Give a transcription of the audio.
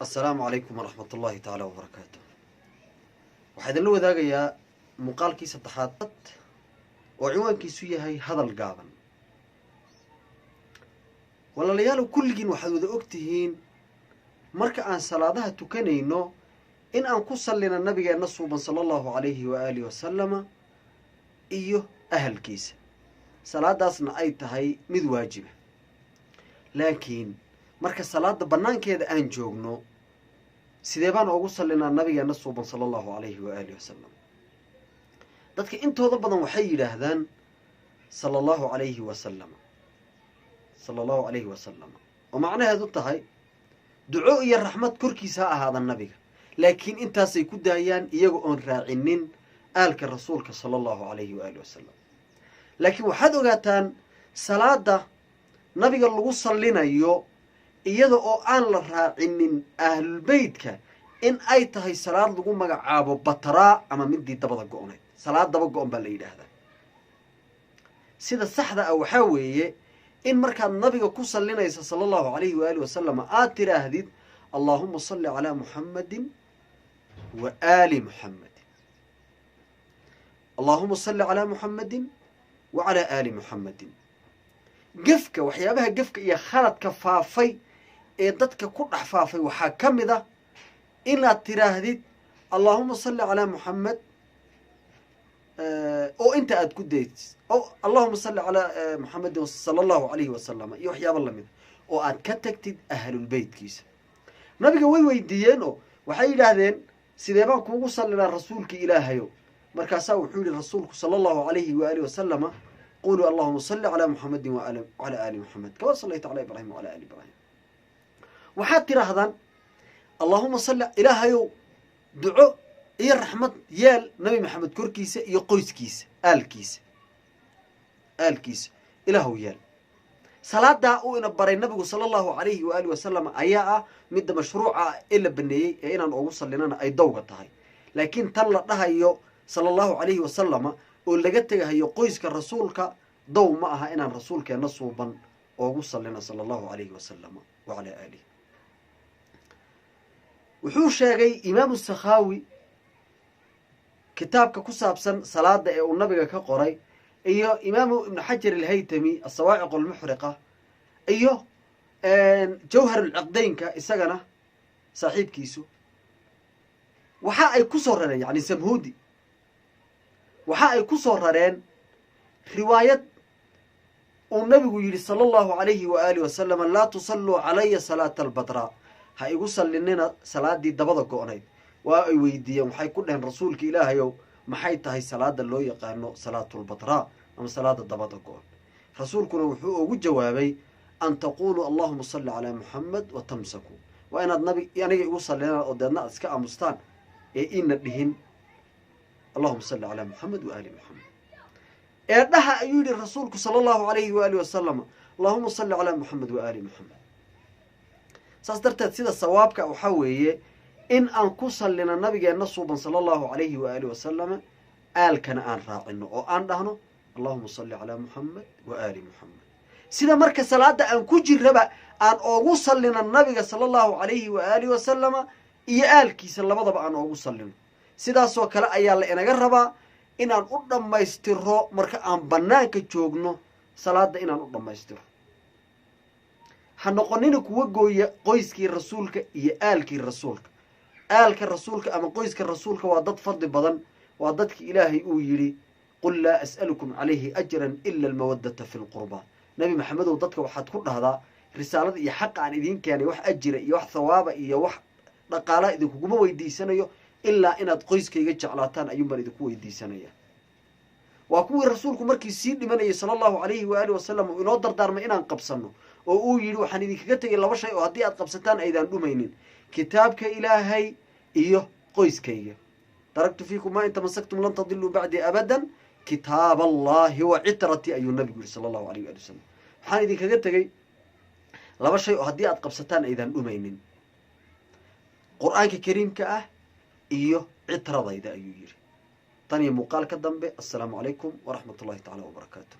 Assalaamu calaykum waraxmat ullaahi tacaala wabarakaatu. Waxaa idinla wadaagayaa muuqaalkii saddexaad oo ciwaankiisu yahay hadal gaaban. Walaalayaalow, kulligiin waxaad wada og tihiin marka aan salaadaha tukanayno in aan ku sallina nabigeenna suuban sala allahu calayhi wa aalihi wasalama iyo ahalkiisa, salaadaasna ay tahay mid waajiba. Laakiin marka salaada bannaankeeda aan joogno, sidee baan ugu sallinaa nabigeenna suuban sala allahu calayhi wa aalihi wasalam? Dadka intooda badan waxay yidhaahdaan sala allahu calayhi wasalama, sala allahu calayhi wasalama, oo macnaheedu tahay duco iyo raxmad korkiisa ha ahaada nabiga. Laakiin intaasay ku daayaan iyaga oon raacinin aalka rasuulka sala allahu calayhi waaalih wasalam. Laakiin waxaad ogaataan, salaada nabiga lagu sallinayo iyada oo aan la raacinin ahlulbeytka in ay tahay salaad lagu magacaabo batraa ama midii dabada go-onayd. Salaad daba go-on baa la yidhaahdaa. Sida saxda ah waxaa weeye in markaad nabiga ku sallinaysa sala allahu calayhi waaalih wasalam aad tiraahdid allaahuma salli calaa muxammadin wa aali muxammadin, allaahuma salli calaa muxammadin wa calaa aali muxammadin. Gefka, waxyaabaha gefka iyo khaladka faafay ee dadka ku dhex faafay waxaa ka mid ah inaad tiraahdid allaahuma salli calaa muxamed oo inta aad ku daytis, o allahuma salli calaa muxamedin sala allahu calayhi wasalama iyo waxyaaba lamida, oo aad ka tagtid ahlulbeytkiisa. Nabiga way weydiiyeen oo waxay yidhaahdeen, sidee baan kuugu sallinaa, rasuulka ilaahayo? Markaasaa wuxuu yihi rasuulku sala allahu calayhi waaalih wasalama, quluu allahuma salli calaa muxamedin wacalaa aali muxamed kama sallayta calaa ibrahim wacalaa aali ibrahim. Waxaad tidhaahdaan allahuma salli, ilaahayow duco iyo raxmad yeel nabi maxamed korkiisa iyo qoyskiisa, aalkiisa, aalkiisa ilaahow yeel. Salaadaa uu ina baray nabigu sala allahu calayhi waaalih wasalam ayaa ah midda mashruuca ah ee la baneeyey ee inaan ugu sallinana ay dawga tahay. Laakiin tan la dhahayo sala allahu calayhi wasalama oo laga tegahayo qoyska rasuulka, dow ma aha inaan rasuulkeenna suuban oogu sallina sala allahu calayhi wasalama wacalaa aalih. Wuxuu sheegay imaamu sakhaawi kitaabka ku saabsan salaada ee uu nabiga ka qoray, iyo imaamu ibnu xajar alhaytami asawaaciq almuxriqa, iyo jawhar alciqdaynka isagana saaxiibkiisu, waxa ay ku soo rareen, yani samhuudi, waxa ay ku soo rareen riwaayad uu nabigu yidhi sala allahu calayhi waaalih wasalama, laa tusalluu calaya salaata albadraa, ha igu sallinina salaadii dabada go-nayd. Waa ay weydiiyeen, waxay ku dheheen, rasuulka ilaahayow, maxay tahay salaada loo yaqaano salaatulbatraa ama salaada dabada go-on? Rasuulkuna wuxuu ugu jawaabay, an taquuluu allahuma salli calaa muxamed wa tamsaku, waa inaad nabi aniga igu sallinaan oo deedna aad iska aamustaan ee ina dhihin allahuma salli calaa muxamed wa aali muxamed. Eedhaha ayuu yihi rasuulku sala allahu calayhi waaalih wasalam, allahuma salli calaa muxamed wa aali muxamed. Saas darteed sida sawaabka waxaa weeye in aan ku sallino nabigeenna suuban sala allahu calayhi waaalih wasalama, aalkana aan raacino oo aan dhahno allahuma salli calaa muxamed wa aali muxamed. Sida marka salaada aan ku jiraba aan oogu sallino nabiga sala allahu calayhi waaalih wasalama iyo aalkiisa labadaba aan oogu sallino, sidaasoo kale ayaa la inaga rabaa inaan u dhammaystiro marka aan bannaanka joogno salaada inaan u dhammaystiro. Ha noqonina kuwa gooya qoyskii rasuulka iyo aalkii rasuulka. Aalka rasuulka ama qoyska rasuulka waa dad fadli badan, waa dadki ilaahay uu yidhi, qul laa as'alukum calayhi ajran ila almawaddata fi lqurbaa. Nabi maxamedow, dadka waxaad ku dhahdaa, risaalada iyo xaqa aan idiin keenay wax ajira iyo wax thawaaba iyo wax dhaqaalaa idinkuguma weydiisanayo, ilaa inaad qoyskayga jeclaataan ayuun baan idinku weydiisanaya. Waa kuwii rasuulku markii sii dhimanayay sala allahu calayhi waaalih wasalam uu inoo dardaarmay inaan qabsanno, oo uu yidhi, waxaan idinkaga tegay laba shay oo haddii aad qabsataan aydaan dhumaynin, kitaabka ilaahay iyo qoyskayga. Taraktu fiikum maa in tamasaktum lan tadiluu bacdii abadan, kitaab allahi wa citratii, ayuu nabigu yihi sala allahu alayh waali wasalam. Waxaan idinkaga tegey laba shay oo haddii aad qabsataan aydaan dhumaynin, qur-aanka kariimka ah iyo citradayda, ayuu yidhi. Tan iyo muuqaal ka dambe, assalaamu calaykum waraxmat ullahi tacala wabarakaatu.